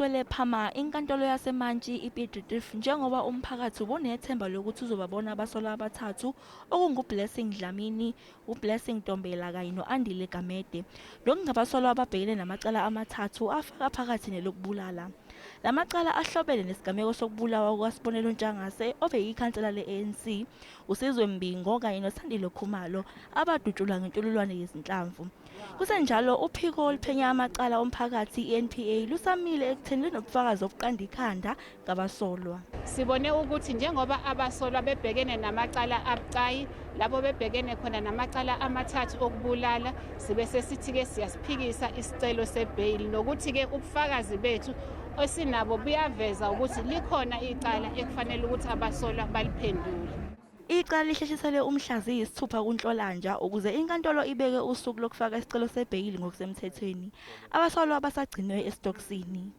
Ibigcwele phama inkantolo yaseMantshi iPiet Retief njengoba umphakathi ubunethemba lokuthi uzobabona abasolwa abathathu okunguBlessing Dlamini, uBlessing Ntombela kanye no-Andile Gamede nokungabasolwa ababhekene namacala amathathu afaka phakathi nelokubulala. La macala ahlobene nesigameko sokubulawa kukaSibonelo Ntshangase obeyikhansela le-ANC, uSizwe Mbingo kanye noSandile Khumalo abadutshulwa ngentululwane yezinhlamvu. Kusenjalo uphiko oluphenya amacala omphakathi i-NPA lusamile ekutheni lunobufakazi obuqanda ikhanda ngabasolwa. Sibone ukuthi njengoba abasolwa bebhekene namacala abucayi, lapho bebhekene khona namacala amathathu okubulala, sibe sesithi-ke siyasiphikisa isicelo sebheyili nokuthi-ke ubufakazi bethu esinabo buyaveza ukuthi likhona icala ekufanele ukuthi abasolwa baliphendule. Icala lihlehliselwe umhla ziyisithupha kuNhlolanja ukuze inkantolo ibeke usuku lokufaka isicelo sebheyili ngokusemthethweni. Abasolwa basagcinwe esitokisini.